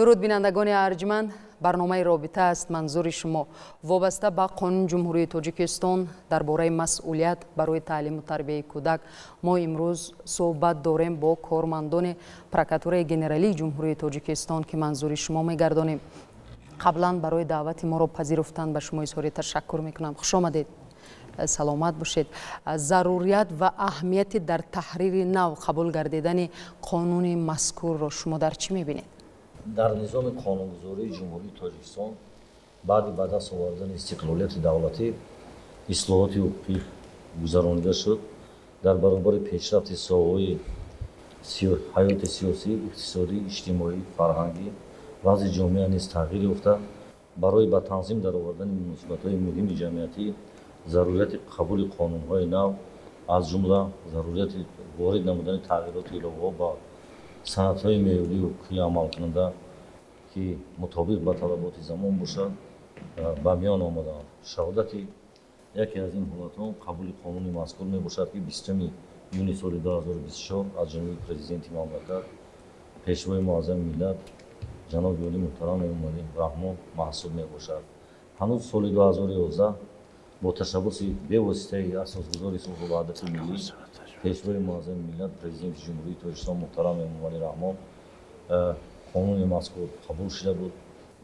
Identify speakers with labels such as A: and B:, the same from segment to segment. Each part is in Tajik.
A: Дуруд, бинандагони арҷманд. Барномаи «Робита» аст манзури шумо. Вобаста ба Қонуни Ҷумҳурии Тоҷикистон дар бораи масъулият барои таълиму тарбияи кӯдак мо имрӯз суҳбат дорем бо кормандони Прокуратураи Генералии Ҷумҳурии Тоҷикистон, ки манзури шумо мегардонем. Қаблан барои даъвати моро пазируфтан ба шумо изҳори ташаккур мекунам. Хушомадед, саломат бошед. Зарурият ва аҳамияти дар таҳрири нав қабул гардидани қонуни мазкурро шумо дар чӣ мебинед?
B: Дар низоми қонунгузории Ҷумҳурии Тоҷикистон баъди ба даст овардани истиқлолияти давлатӣ ислоҳоти ҳуқуқӣ гузаронида шуд. Дар баробари пешрафти соҳаҳои ҳаёти сиёсӣ, иқтисодӣ, иҷтимоӣ, фарҳангӣ, вазъи ҷомеа низ тағйир ёфта, барои ба танзим даровардани муносибатҳои муҳими ҷамъиятӣ зарурияти қабули қонунҳои нав, аз ҷумла зарурияти ворид намудани тағйироту иловаҳо ба санадҳои меъёрии ҳуқуқии амалкунанда, ки мутобиқ ба талаботи замон бошад, ба миён омадаанд. Шаҳодати яке аз ин ҳолатҳо қабули қонуни мазкур мебошад, ки 20 июни соли 2024 аз ҷониби Президенти мамлакат, Пешвои муаззами миллат, ҷаноби олӣ муҳтарам Эмомалӣ Раҳмон маҳсуб мебошад. Ҳанӯз соли 2011 бо ташаббуси бевоситаи Асосгузори сулҳу ваҳдати миллӣ, Пешвои муаззами миллат, Президенти Ҷумҳурии Тоҷикистон муҳтарам Эмомалӣ Раҳмон қонуни мазкур қабул шуда буд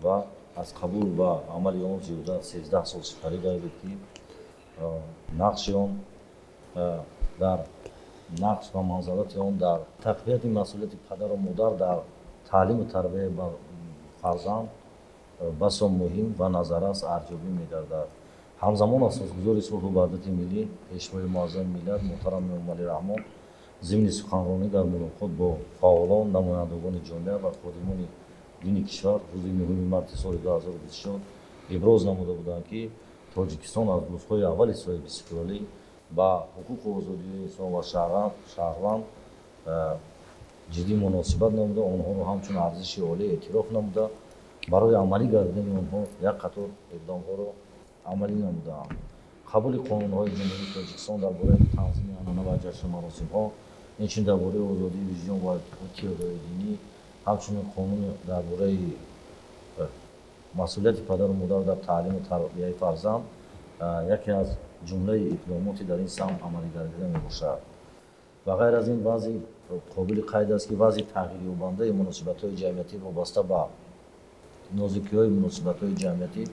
B: ва аз қабул ва амали он зиёда аз 13 сол сипарӣ гардид, ки нақши он дар нақш ва манзалати он дар тақвияти масъулияти падару модар дар таълиму тарбияи фарзанд басо муҳим ва назаррас арзёбӣ мегардад. Ҳамзамон Асосгузори сулҳу ваҳдати миллӣ, Пешвои муаззами миллат муҳтарам Эмомалӣ Раҳмон зимни суханронӣ дар мулоқот бо фаъолон, намояндагони ҷомеа ва ходимони дини кишвар рӯзи 9 марти соли 2024 иброз намуда буданд, ки Тоҷикистон аз рӯзҳои аввали соҳибистиқлолӣ ба ҳуқуқу озодиҳои инсон ва шаҳрванд ҷиддӣ муносибат намуда, онҳоро ҳамчун арзиши олӣ эътироф намуда, барои амалӣ гардидани онҳо як қатор иқдомҳоро амалӣ намудаанд. Қабули қонунҳои Ҷумҳурии Тоҷикистон дар бораи танзими анъана ва ҷашну маросимҳо, инчунин дар бораи озодии виҷдон ва иттиҳодҳои динӣ, ҳамчунин қонуни дар бораи масъулияти падару модар дар таълиму тарбияи фарзанд яке аз ҷумлаи иқдомоти дар ин самт амалигардида мебошад. Ва ғайр аз ин, вазъи қобили қайд аст, ки вазъи тағйирёбандаи муносибатҳои ҷамъиятӣ вобаста ба нозукиҳои муносибатҳои ҷамъиятӣ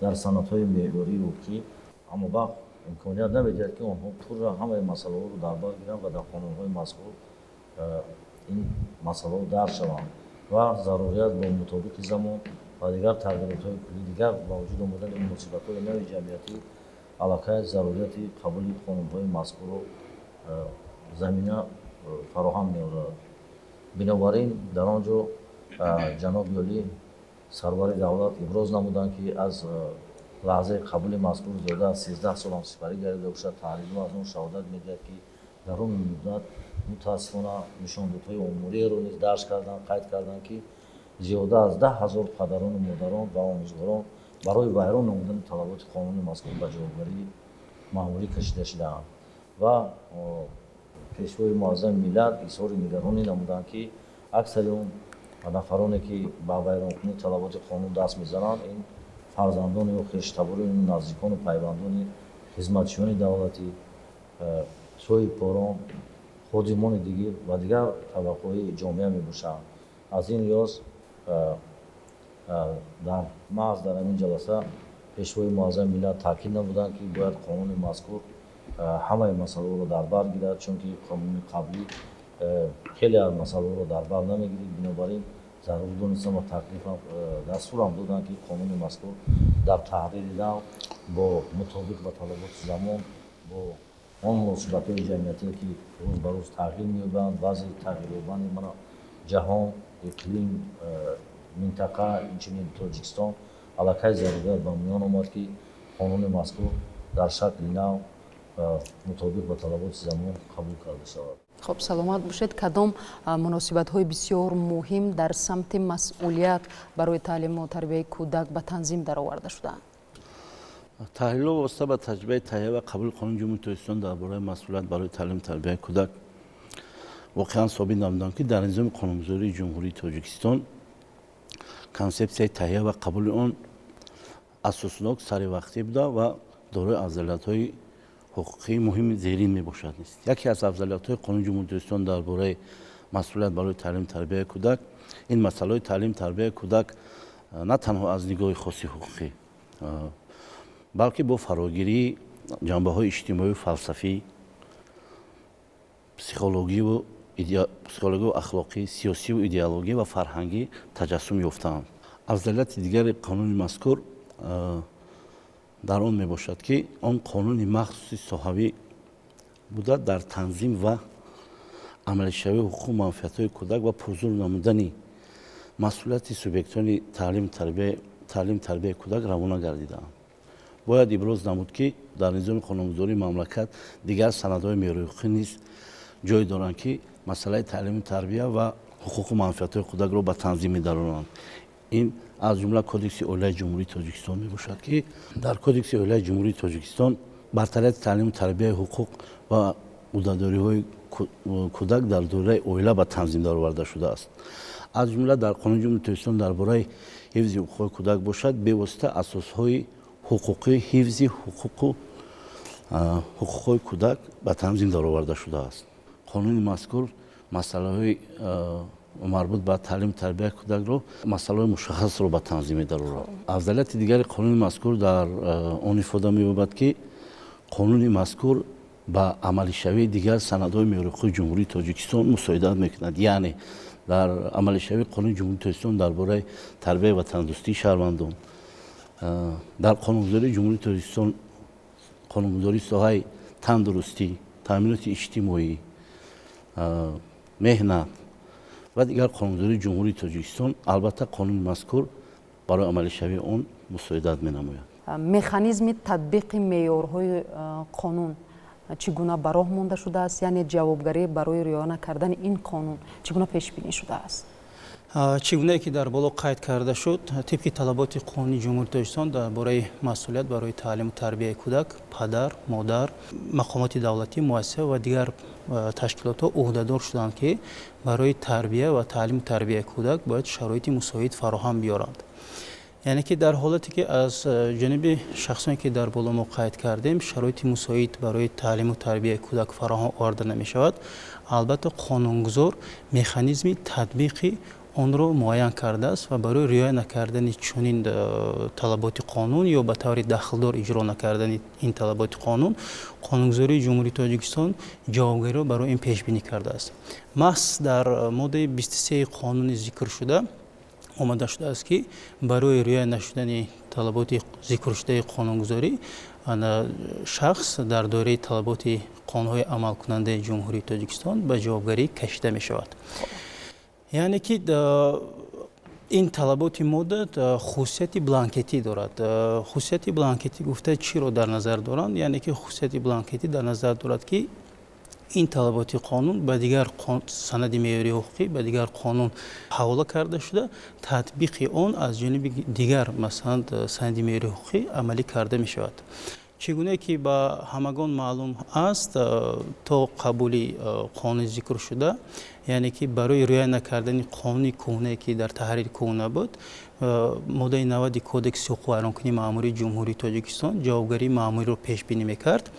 B: дар санадҳои меъёрии ҳуқуқӣ ҳама вақт имконият намедиҳад, ки онҳо пурра ҳамаи масъалаҳоро дар бар гиранд ва дар қонунҳои мазкур ин масъалаҳо дарҷ шаванд ва зарурият бо мутобиқи замон ва дигар тағйиротҳои куллӣ, дигар ба вуҷуд омадани муносибатҳои нави ҷамъиятӣ аллакай зарурияти қабули қонунҳои мазкурро замина фароҳам меорад. Бинобар ин дар он ҷо ҷаноби олӣ, сарвари давлат, иброз намуданд, ки аз лаҳзаи қабули мазкур зиёда аз 13 солам сипарӣ гардида бошад. Таҳлилҳо аз он шаҳодат медиҳад, ки дар он муддат мутаассифона нишондодҳои омориеро низ дарҷ карданд, қайд карданд, ки зиёда аз 10 000 падарону модарон ва омӯзгорон барои вайрон намудани талаботи қонуни мазкур ба ҷавобгарии маъмурӣ кашида шудаанд. Ва Пешвои муаззами миллат изҳори нигаронӣ намуданд, ки аксари он нафароне, ки ба вайронкунии талаботи қонун даст мезананд, ин фарзандони ё хештабори, наздикону пайвандони хизматчиёни давлатӣ, соҳибкорон, ходимони дигар ва дигар табақаҳои ҷомеа мебошанд. Аз ин лиҳоз дар маҳз дар ҳамин ҷаласа Пешвои муаззами миллат таъкид намуданд, ки бояд қонуни мазкур ҳамаи масъалаҳоро дар бар гирад, чунки қонуни қаблӣ хеле аз масъалаҳоро дар бар намегирид. Бинобар ин зарур донистам ва таклифам, дастурам доданд, ки қонуни мазкур дар таҳрири нав бо мутобиқ ба талаботи замон, бо он муносибатҳои ҷамъиятие, ки рӯз ба рӯз тағйир меёбанд, вазъи тағйирёбанди мана ҷаҳон, иқлим, минтақа, инчунин Тоҷикистон, аллакай зарурият ба миён омад, ки қонуни мазкур дар шакли нав мутобиқ ба талаботи замон қабул карда шавад.
A: Хуб, саломат бошед. Кадом муносибатҳои бисёр муҳим дар самти масъулият барои таълиму тарбияи кӯдак ба танзим дароварда шудаанд?
C: Таҳлилҳо вобаста ба таҷрибаи таҳия ва қабули Қонуни Ҷумҳурии Тоҷикистон дар бораи масъулият барои таълиму тарбияи кӯдак воқеан собит намуданд, ки дар низоми қонунгузории Ҷумҳурии Тоҷикистон Консепсияи таҳия ва қабули он асоснок, саривақтӣ буда ва дорои афзалиятҳои ҳуқуқии муҳими зерин мебошад. Яке аз афзалиятҳои Қонуни Ҷумҳурии Тоҷикистон дар бораи масъулият барои таълиму тарбияи кӯдак ин масъалаҳои таълиму тарбияи кӯдак на танҳо аз нигоҳи хоси ҳуқуқӣ, балки бо фарогирии ҷанбаҳои иҷтимоию фалсафӣ, психологию ахлоқӣ, сиёсию идеологӣ ва фарҳангӣ таҷассум ёфтаанд. Афзалияти дигари қонуни мазкур дар он мебошад, ки он қонуни махсуси соҳавӣ буда, дар танзим ва амалишавии ҳуқуқу манфиатҳои кӯдак ва пурзур намудани масъулияти субъектҳои таълиму тарбияи кӯдак равона гардидаанд. Бояд иброз намуд, ки дар низоми қонунгузории мамлакат дигар санадҳои меъёрии ҳуқуқӣ низ ҷой доранд, ки масъалаи таълиму тарбия ва ҳуқуқу манфиатҳои кӯдакро ба танзим медароранд. Ин аз ҷумла Кодекси оилаи Ҷумҳурии Тоҷикистон мебошад, ки дар Кодекси оилаи Ҷумҳурии Тоҷикистон бартарияти таълиму тарбияи ҳуқуқ ва ӯҳдадориҳои кӯдак дар доираи оила ба танзим дароварда шудааст. Аз ҷумла дар Қонуни Ҷумҳурии Тоҷикистон дар бораи ҳифзи ҳуқуқҳои кӯдак бошад, бевосита асосҳои ҳуқуқии ҳифзи ҳуқуқҳои кӯдак ба танзим дароварда шудааст. Қонуни мазкур масъалаҳои марбут ба таълиму тарбияи кӯдакро, масъалаҳои мушаххасро ба танзим медарорад. Афзалияти дигари қонуни мазкур дар он ифода меёбад, ки қонуни мазкур ба амалишавии дигар санадҳои меъёрии ҳуқуқии Ҷумҳурии Тоҷикистон мусоидат мекунад. Яъне дар амалишавии Қонуни Ҷумҳурии Тоҷикистон дар бораи тарбияи ватандӯстии шаҳрвандон, дар қонунгузории Ҷумҳурии Тоҷикистон, қонунгузории соҳаи тандурустӣ, таъминоти иҷтимоӣ, меҳнат ва дигар қонунгузории Ҷумҳурии Тоҷикистон, албатта, қонуни мазкур барои амалишавии он мусоидат менамояд.
A: Механизми татбиқи меъёрҳои қонун чӣ гуна ба роҳ монда шудааст, яъне ҷавобгарӣ барои риоя накардани ин қонун чӣ гуна пешбинӣ шудааст?
D: Чӣ гунае ки дар боло қайд карда шуд, тибқи талаботи Қонуни Ҷумҳурии Тоҷикистон дар бораи масъулият барои таълиму тарбияи кӯдак, падар, модар, мақомоти давлатӣ, муассиса ва дигар ташкилотҳо ӯҳдадор шуданд, ки барои тарбия ва таълиму тарбияи кӯдак бояд шароити мусоид фароҳам биёранд. Яъне ки дар ҳолате ки аз ҷониби шахсоне, ки дар боло мо қайд кардем, шароити мусоид барои таълиму тарбияи кӯдак фароҳам оварда намешавад, албатта, қонунгузор механизми татбиқи онро муайян кардааст ва барои риоя накардани чунин талаботи қонун ё ба таври дахлдор иҷро накардани ин талаботи қонун, қонунгузории Ҷумҳурии Тоҷикистон ҷавобгариро барои ин пешбинӣ кардааст. Маҳз дар моддаи 23 қонуни зикршуда омада шудааст, ки барои риоя нашудани талаботи зикршудаи қонунгузорӣ шахс дар доираи талаботи қонунҳои амалкунандаи Ҷумҳурии Тоҷикистон ба ҷавобгарӣ кашида мешавад. Яъне ки ин талаботи модда хусусияти бланкетӣ дорад. Хусусияти бланкетӣ гуфта чиро дар назар доранд? Яъне ки хусусияти бланкетӣ дар назар дорад, ки ин талаботи қонун ба дигар санади меъёрии ҳуқуқӣ, ба дигар қонун ҳавола карда шуда, татбиқи он аз ҷониби дигар, масалан, санади меъёрии ҳуқуқӣ амалӣ карда мешавад. Чӣ гуне ки ба ҳамагон маълум аст, то қабули қонуни зикршуда, яъне ки барои риоя накардани қонуни кӯҳнае, ки дар таҳрири кӯҳна буд, моддаи 90 Кодекси ҳуқуқвайронкунии маъмурии Ҷумҳурии Тоҷикистон ҷавобгарии маъмуриро пешбинӣ мекард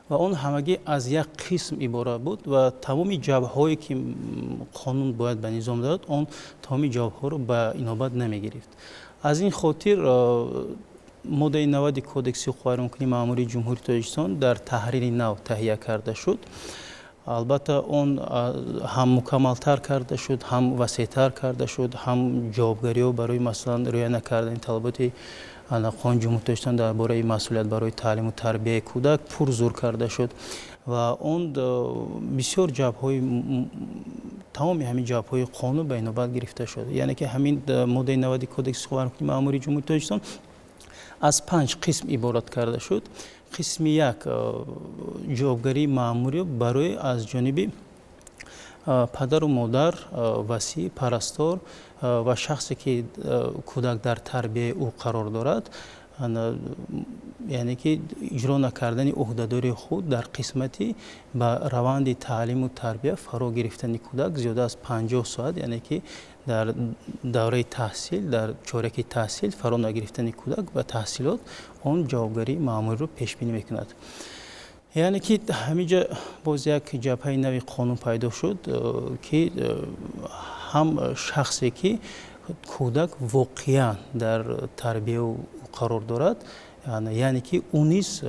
D: ва он ҳамагӣ аз як қисм иборат буд ва тамоми ҷабҳое, ки қонун бояд ба низом дорад, он тамоми ҷавобҳоро ба инобат намегирифт. Аз ин хотир моддаи 90 Кодекси ҳуқуқвайронкунии маъмурии Ҷумҳурии Тоҷикистон дар таҳрири нав таҳия карда шуд. Албатта, он ҳам мукаммалтар карда шуд, ҳам васеътар карда шуд, ҳам ҷавобгариҳо барои, масалан, риоя накардани талаботи Қонуни Ҷумҳурии Тоҷикистон дар бораи масъулият барои таълиму тарбияи кӯдак пурзур карда шуд ва он бисёр ҷабҳои, тамоми ҳамин ҷабҳои қонун ба инобат гирифта шуд. Яъне ки ҳамин моддаи 90 Кодекси ҳуқуқвайронкунии маъмурии Ҷумҳурии Тоҷикистон аз панҷ қисм иборат карда шуд. Қисми як: ҷавобгарии маъмурӣ барои аз ҷониби падару модар, васӣ, парастор ва шахсе, ки кӯдак дар тарбияи ӯ қарор дорад. Яъне ки иҷро накардани ӯҳдадории худ дар қисмати ба раванди таълиму тарбия фаро гирифтани кӯдак зиёда аз 50 соат, яъне ки дар давраи таҳсил, дар чораки таҳсил фаро нагирифтани кӯдак ба таҳсилот, он ҷавобгарии маъмуриро пешбинӣ мекунад. Яъне ки ҳамин ҷа боз як ҷабҳаи нави қонун пайдо шуд, ки ҳам шахсе, ки кӯдак воқеан дар тарбияи ӯ қарор дорад, яъне ки ӯ низ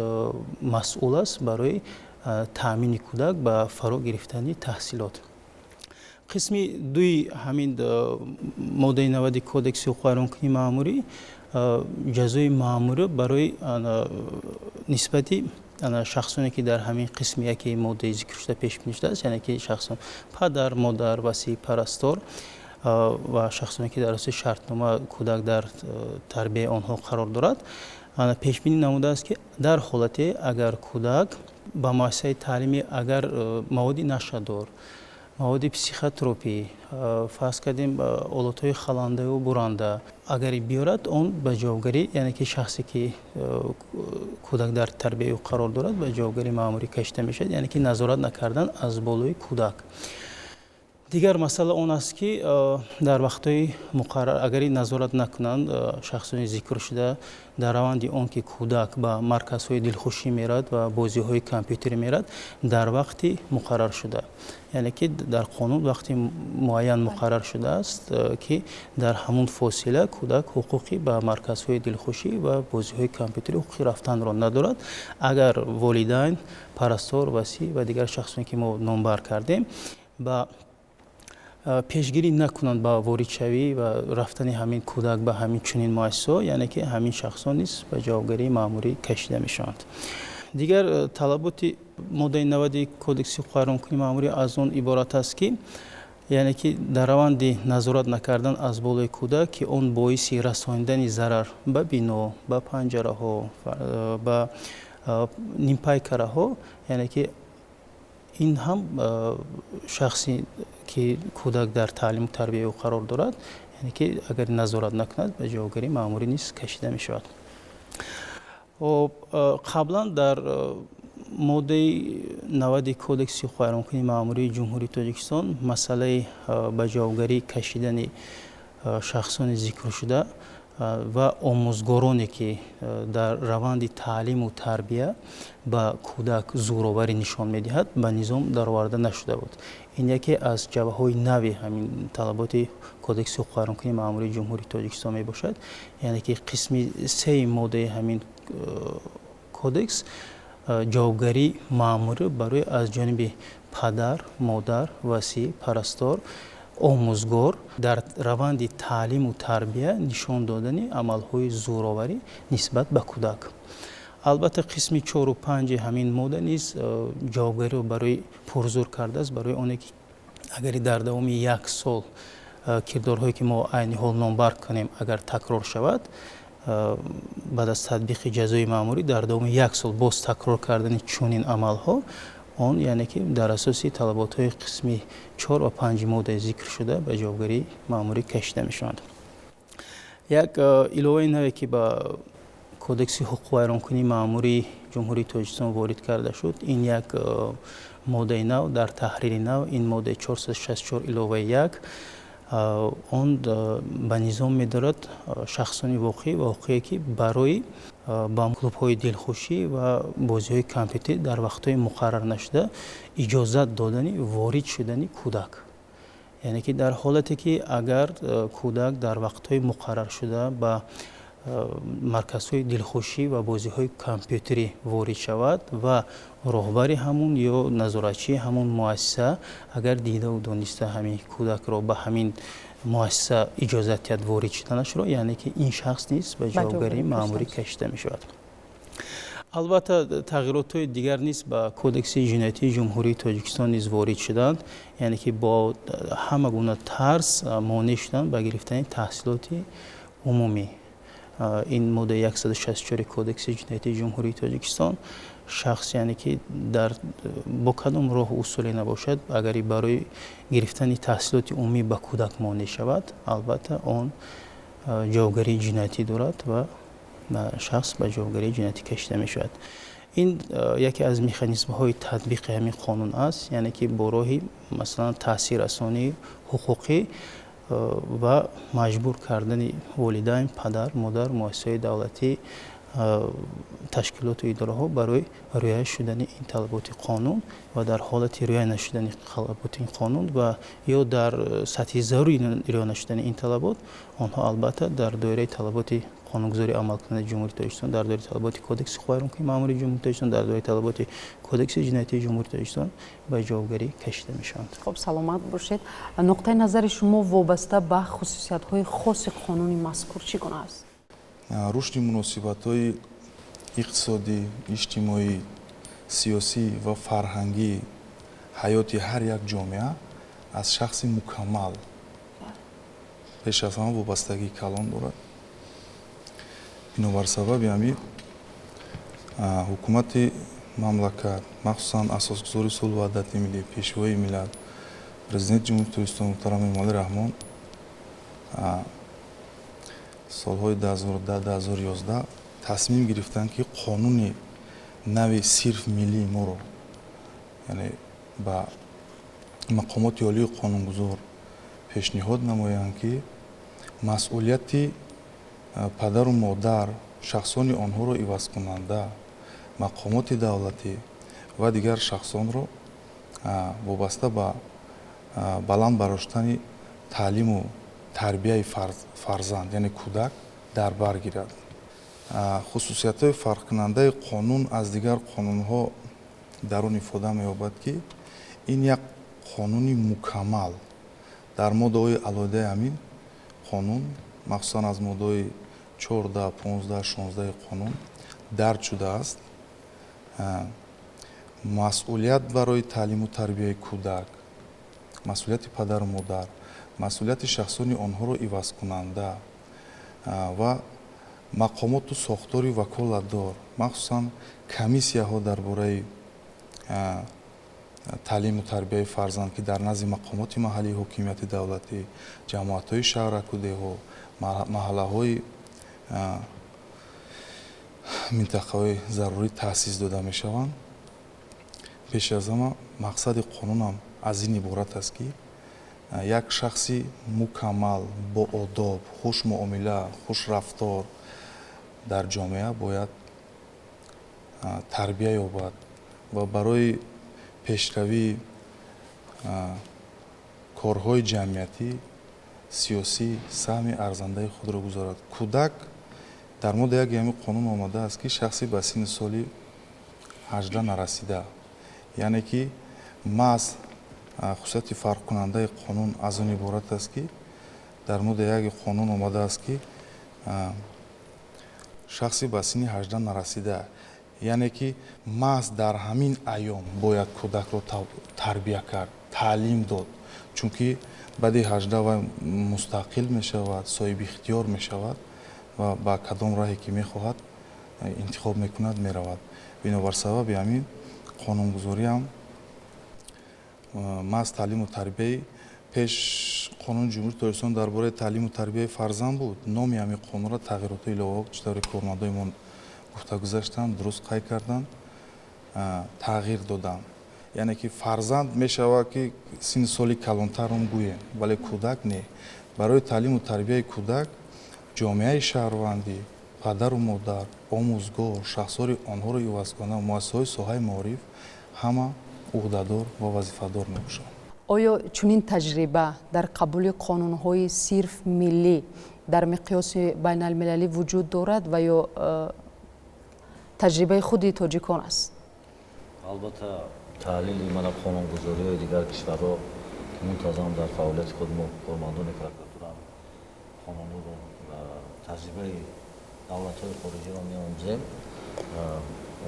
D: масъул аст барои таъмини кӯдак ба фаро гирифтани таҳсилот. Қисми дуи ҳамин моддаи 90-и Кодекси ҳуқуқвайронкунии маъмурӣ ҷазои маъмурӣ барои нисбати шахсоне, ки дар ҳамин қисми яки моддаи зикршуда пешбинӣ шудааст, яъне ки шахсон падар, модар, васӣ, парастор ва шахсоне, ки дар асоси шартнома кӯдак дар тарбияи онҳо қарор дорад, пешбинӣ намудааст, ки дар ҳолате, агар кӯдак ба муассисаи таълимӣ агар маводи нашъадор, маводи психотропӣ, фарз кардем, олатҳои халандаю буранда агар биёрад, он ба ҷавобгарӣ, яъне ки шахсе, ки кӯдак дар тарбияи ӯ қарор дорад, ба ҷавобгарии маъмурӣ кашида мешавад, яъне ки назорат накардан аз болои кӯдак. Дигар масъала он аст, ки дар вақтҳои муқаррар агари назорат накунанд шахсони зикршуда дар раванди он, ки кӯдак ба марказҳои дилхушӣ меравад ва бозиҳои компютерӣ меравад дар вақти муқарраршуда, яъне ки дар қонун вақти муайян муқаррар шудааст, ки дар ҳамун фосила кӯдак ҳуқуқи ба марказҳои дилхушӣ ва бозиҳои компютерӣ ҳуқуқи рафтанро надорад, агар волидайн, парастор, васӣ ва дигар шахсоне, ки мо номбар кардем, ба пешгирӣ накунанд ба воридшавӣ ва рафтани ҳамин кӯдак ба ҳамин чунин муассисаҳо, яъне ки ҳамин шахсон низ ба ҷавобгарии маъмурӣ кашида мешаванд. Дигар талаботи моддаи 90-и Кодекси ҳуқуқвайронкунии маъмурӣ аз он иборат аст, ки яъне ки дар раванди назорат накардан аз болои кӯдак, ки он боиси расонидани зарар ба бино, ба панҷараҳо, ба нимпайкараҳо, яъне ки ин ҳам шахсе, ки кӯдак дар таълиму тарбияи ӯ қарор дорад, яъне ки агар назорат накунад, ба ҷавобгарии маъмурӣ низ кашида мешавад. Қаблан дар моддаи 90-и Кодекси ҳуқуқвайронкунии маъмурии Ҷумҳурии Тоҷикистон масъалаи ба ҷавобгарӣ кашидани шахсони зикршуда ва омӯзгороне, ки дар раванди таълиму тарбия ба кӯдак зӯроварӣ нишон медиҳад, ба низом дароварда нашуда буд. Ин яке аз ҷабҳаҳои нави ҳамин талаботи Кодекси ҳуқуқвайронкунии маъмурии Ҷумҳурии Тоҷикистон мебошад, яъне ки қисми сеи моддаи ҳамин кодекс ҷавобгарии маъмурӣ барои аз ҷониби падар, модар, васӣ, парастор, омӯзгор дар раванди таълиму тарбия нишон додани амалҳои зӯроварӣ нисбат ба кӯдак. Албатта, қисми чору панҷи ҳамин модда низ ҷавобгариро барои пурзур кардааст, барои оне ки агари дар давоми як сол кирдорҳое, ки мо айни ҳол номбар кунем, агар такрор шавад, баъд аз татбиқи ҷазои маъмурӣ дар давоми як сол боз такрор кардани чунин амалҳо, он яъне ки дар асоси талаботҳои қисми чор ва панҷи моддаи зикршуда ба ҷавобгарии маъмурӣ кашида мешаванд. Як иловаи наве, ки ба Кодекси ҳуқуқвайронкунии маъмурии Ҷумҳурии Тоҷикистон ворид карда шуд, ин як моддаи нав дар таҳрири нав, ин моддаи 464 иловаи 1. Он ба низом медорад шахсони воқеӣ ва ҳуқуқие, ки барои ба клубҳои дилхушӣ ва бозиҳои компютерӣ дар вақтҳои муқаррар нашуда иҷозат додани ворид шудани кӯдак, яъне ки дар ҳолате, ки агар кӯдак дар вақтҳои муқарраршуда ба марказҳои дилхушӣ ва бозиҳои компютерӣ ворид шавад ва роҳбари ҳамун ё назоратчии ҳамун муассиса агар дидаву дониста ҳамин кӯдакро ба ҳамин муассиса иҷозат диҳад ворид шуданашро, яъне ки ин шахс низ ба ҷавобгарии маъмурӣ кашида мешавад. Албатта, тағйиротҳои дигар низ ба Кодекси ҷиноятии Ҷумҳурии Тоҷикистон низ ворид шуданд, яъне ки бо ҳама гуна тарз монеъ шуданд ба гирифтани таҳсилоти умумӣ. Ин моддаи 164 Кодекси ҷиноятии Ҷумҳурии Тоҷикистон. Шахс, яъне ки дар бо кадом роҳу усуле набошад, агари барои гирифтани таҳсилоти умумӣ ба кӯдак монеъ шавад, албатта, он ҷавобгарии ҷиноятӣ дорад ва Шахс ба ҷавобгарии ҷиноятӣ кашида мешавад. Ин яке аз механизмҳои татбиқи ҳамин қонун аст, яъне ки бо роҳи, масалан, таъсиррасонии ҳуқуқӣ ва маҷбур кардани волидайн, падар, модар, муассисаҳои давлатӣ, ташкилоту идораҳо барои риоя шудани ин талаботи қонун ва дар ҳолати риоя нашудани талаботи ин қонун ва ё дар сатҳи зарурӣ риоя нашудани ин талабот, онҳо албатта дар доираи талаботи қонунгузории амалкунандаи Ҷумҳурии Тоҷикистон, дар доираи талаботи Кодекси ҳуқуқвайронкунии маъмурии Ҷумҳурии Тоҷикистон, дар доираи талаботи Кодекси ҷиноятии Ҷумҳурии Тоҷикистон ба ҷавобгарӣ кашида мешаванд.
A: Хуб, саломат бошед. Нуқтаи назари шумо вобаста ба хусусиятҳои хоси қонуни мазкур чӣ гуна аст?
E: Рушди муносибатҳои иқтисодӣ, иҷтимоӣ, сиёсӣ ва фарҳангии ҳаёти ҳар як ҷомеа аз шахси мукаммал пеш аз ҳама вобастагии калон дорад. Бинобар сабаби ҳамин ҳукумати мамлакат, махсусан Асосгузори сулҳу ваҳдати миллӣ, Пешвои миллат, Президенти Ҷумҳурии Тоҷикистон муҳтарам Эмомалӣ Раҳмон солҳои 2010-2011 тасмим гирифтанд, ки қонуни нави сирф миллии моро, яъне, ба мақомоти олии қонунгузор пешниҳод намоянд, ки масъулияти падару модар, шахсони онҳоро ивазкунанда, мақомоти давлатӣ ва дигар шахсонро вобаста ба баланд бардоштани таълиму тарбияи фарзанд, яъне кӯдак, дар бар гирад. Хусусиятҳои фарқкунандаи қонун аз дигар қонунҳо дар он ифода меёбад, ки ин як қонуни мукаммал дар моддаҳои алоҳидаи ҳамин қонун, махсусан аз моддаҳои 14, 15, 16 қонун дарҷ шудааст: масъулият барои таълиму тарбияи кӯдак, масъулияти падару модар, масъулияти шахсони онҳоро ивазкунанда ва мақомоту сохтори ваколатдор, махсусан комиссияҳо дар бораи таълиму тарбияи фарзанд, ки дар назди мақомоти маҳаллии ҳокимияти давлатӣ, ҷамоатҳои шаҳраку деҳо, маҳаллаҳои минтақаҳои зарурӣ таъсис дода мешаванд. Пеш аз ҳама мақсади қонунам аз ин иборат аст, ки як шахси мукаммал, боодоб, хушмуомила, хушрафтор дар ҷомеа бояд тарбия ёбад ва барои пешравии корҳои ҷамъиятӣ, сиёсӣ саҳми арзандаи худро гузорад. Кӯдак дар моддаи 1 ҳамин қонун омадааст, ки шахси ба синни соли 18 нарасида, яъне ки маҳз хусусияти фарқкунандаи қонун аз он иборат аст, ки дар моддаи 1 қонун омадааст, ки шахси ба синни 18 нарасида, яъне ки маҳз дар ҳамин айём бояд кӯдакро тарбия кард, таълим дод, чунки баъди 18 вай мустақил мешавад, соҳиби ихтиёр мешавад ва ба кадом раҳе ки мехоҳад, интихоб мекунад, меравад. Бинобар сабаби ҳамин қонунгузориам маҳз таълиму тарбияи пеш Қонуни Ҷумҳурии Тоҷикистон дар бораи таълиму тарбияи фарзанд буд. Номи ҳамин қонунро тағйиротҳои иловаҳо, чӣ тавре кормандои мо гуфта гузаштанд, дуруст қайд карданд, тағйир доданд, яъне ки фарзанд мешавад, ки синни соли калонтарам гӯем, вале кӯдак не. Барои таълиму тарбияи кӯдак ҷомеаи шаҳрвандӣ, падару модар, омӯзгор, шахсҳои онҳоро ивазкунанда, муассисаҳои соҳаи маориф ҳама ӯҳдадор ва вазифадор мебошанд.
A: Оё чунин таҷриба дар қабули қонунҳои сирф миллӣ дар миқёси байналмилалӣ вуҷуд дорад ва ё таҷрибаи худи тоҷикон аст?
B: Албатта, таҳлили мана қонунгузориҳои дигар кишварҳо, ки мунтазам дар фаъолияти худ мо, кормандони прокуратура, қонунҳоро, таҷрибаи давлатҳои хориҷиро меомӯзем,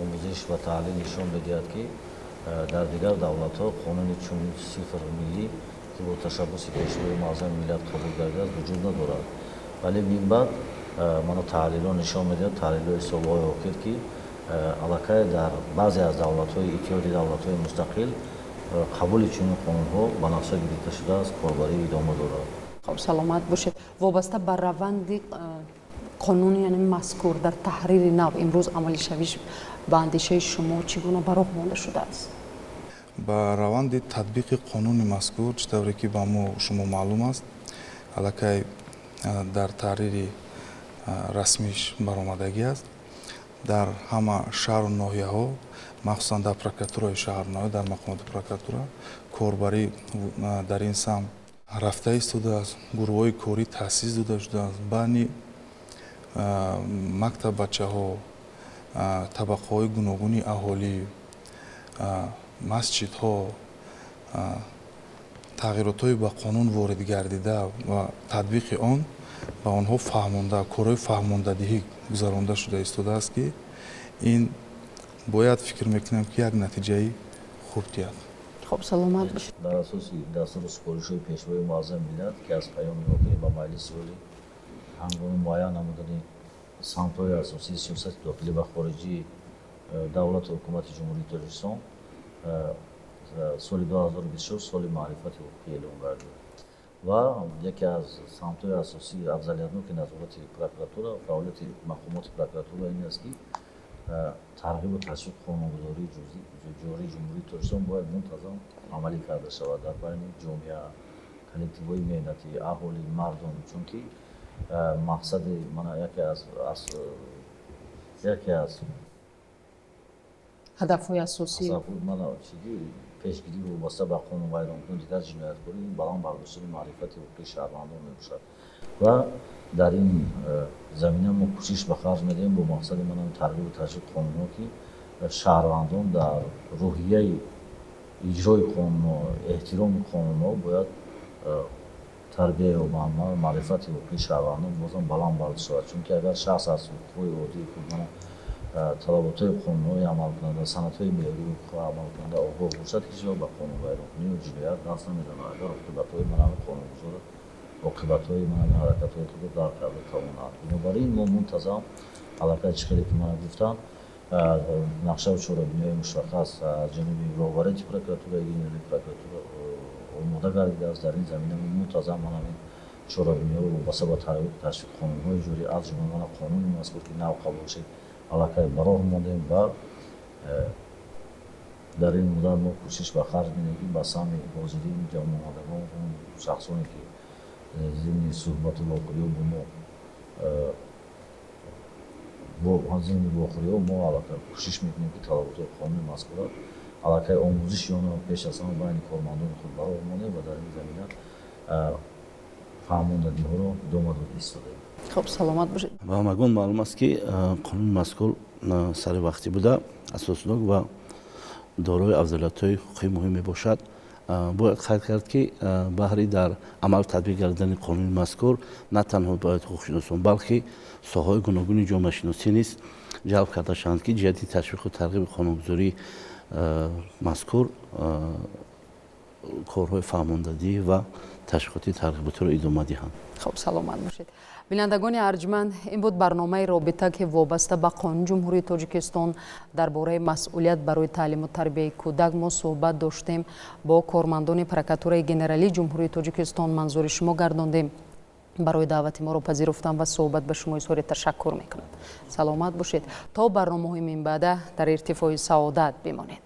B: омӯзиш ва таҳлил нишон медиҳад, ки дар дигар давлатҳо қонуни чунин сирф миллӣ, ки бо ташаббуси Пешвои муаззами миллат қабул гардидааст, вуҷуд надорад. Вале минбаъд мана таҳлилҳо нишон медиҳад, таҳлилҳои солҳои охир, ки аллакай дар баъзе аз давлатҳои Иттиҳоди Давлатҳои Мустақил қабули чунин қонунҳо ба нақша гирифта шудааст, корбарӣ идома дорад.
A: Хоб, саломат бошед. Вобаста ба раванди Қонуни яъне мазкур дар таҳрири нав имрӯз амалишавиш ба андешаи шумо чӣ гуна ба роҳ монда шудааст?
E: Ба раванди татбиқи қонуни мазкур, чӣ тавре ки ба мо шумо маълум аст, аллакай дар таҳрири расмиш баромадагӣ аст. Дар ҳама шаҳру ноҳияҳо, махсусан дар прокуратураи шаҳру ноҳия, дар мақомоти прокуратура корбарӣ дар ин самт рафта истодааст, гурӯҳҳои корӣ таъсис дода шудааст. Байни мактаббачаҳо, табақаҳои гуногуни аҳолӣ, масҷидҳо тағйиротҳои ба қонун ворид гардида ва татбиқи он ба онҳо фаҳмонда, корҳои фаҳмондадиҳӣ гузаронда шуда истодааст, ки ин бояд, фикр мекунам, ки як натиҷаи хуб диҳад.
A: Хуб, саломат бошед.
B: Дар асоси дастуру супоришҳои Пешвои Муаззами миллат, ки аз Паёми охирӣ ба Маҷлиси Олӣ ҳангоми муайян намудани самтҳои асосии сиёсати дохилӣ ва хориҷии давлату ҳукумати Ҷумҳурии Тоҷикистон, соли 2024 соли маърифати ҳуқуқӣ эълон гардид ва яке аз самтҳои асосии афзалиятноки назорати прокуратура, фаъолияти мақомоти прокуратура ин аст, ки тарғибу ташвиқи қонунгузории ҷории Ҷумҳурии Тоҷикистон бояд мунтазам амалӣ карда шавад дар байни ҷомеа, коллективҳои меҳнатӣ, аҳолӣ, мардум, чунки мақсади мана яке аз
A: ҳадафҳои асосӣ
B: мана чизи пешгирӣ вобаста ба қонунвайронкунӣ, дигар ҷинояткорӣ, баланд бардоштани маърифати ҳуқуқии шаҳрвандон мебошад. Ва дар ин замина мо кӯшиш ба харҷ медиҳем бо мақсади мана тарғибу ташвиқи қонунҳо, ки шаҳрвандон дар рӯҳияи иҷрои қонунҳо, эҳтироми қонунҳо бояд тарбия ёбанд, маърифати ҳуқуқии шаҳрвандон бозам баланд бардошта шавад. Чунки агар шахс аз ҳуқуқҳои оддии худ, мана талаботҳои қонунҳои амалкунанда, санадҳои меъёрии ҳуқуқи амалкунанда огоҳ бошад, ҳеҷ гоҳ ба қонунвайронкунию ҷиноят даст намезанад, агар оқибатҳои манами қонунгузор, оқибатҳои манами ҳаракатҳои худро дарк карда тавонад. Бинобар ин мо мунтазам, аллакай чӣ хеле ки мана гуфтам, нақшаву чорабиниҳои мушаххас аз ҷониби роҳбарияти прокуратураи генералии прокуратура омода гардидааст. Дар ин замина мо мунтазам манами чорабиниҳоро вобаста ба тарғибу ташвиқи қонунҳои ҷорӣ, аз ҷумла мана қонуни мазкур, ки нав қабул шуд, аллакай ба роҳ мондем. Ва дар ин муддат мо кӯшиш ба харҷ медиҳем, ки ба самъи ҳозирин, ҷамъомадагон, шахсоне ки зимни суҳбату вохӯриҳо бо мо, зимни вохӯриҳо мо аллакай кӯшиш мекунем, ки талаботҳои қонуни мазкура аллакай омӯзиши онро пеш аз ҳама байни кормандони худ ба роҳ монем ва дар ин замина фаҳмондадиҳоро идома дода истодаем.
A: Хуб, саломат бошед.
C: Ба ҳамагон маълум аст, ки қонуни мазкур сари вақтӣ буда, асоснок ва дорои афзалиятҳои ҳуқуқии муҳим мебошад. Бояд қайд кард, ки баҳри дар амал татбиқ гардидани қонуни мазкур на танҳо бояд ҳуқуқшиносон, балки соҳаҳои гуногуни ҷомеашиносӣ низ ҷалб карда шаванд, ки ҷиҳати ташвиқу тарғиби қонунгузории мазкур корҳои фаҳмондадиҳӣ ва ташвиқоти тарғиботиро идома диҳанд.
A: Хуб, саломат бошед. Бинандагони арҷманд, ин буд барномаи «Робита», ки вобаста ба Қонуни Ҷумҳурии Тоҷикистон дар бораи масъулият барои таълиму тарбияи кӯдак мо суҳбат доштем бо кормандони Прокуратураи Генералии Ҷумҳурии Тоҷикистон. Манзури шумо гардондем. Барои даъвати моро пазируфтан ва суҳбат ба шумо изҳори ташаккур мекунам. Саломат бошед. То барномаҳои минбаъда дар иртифои саодат бимонед.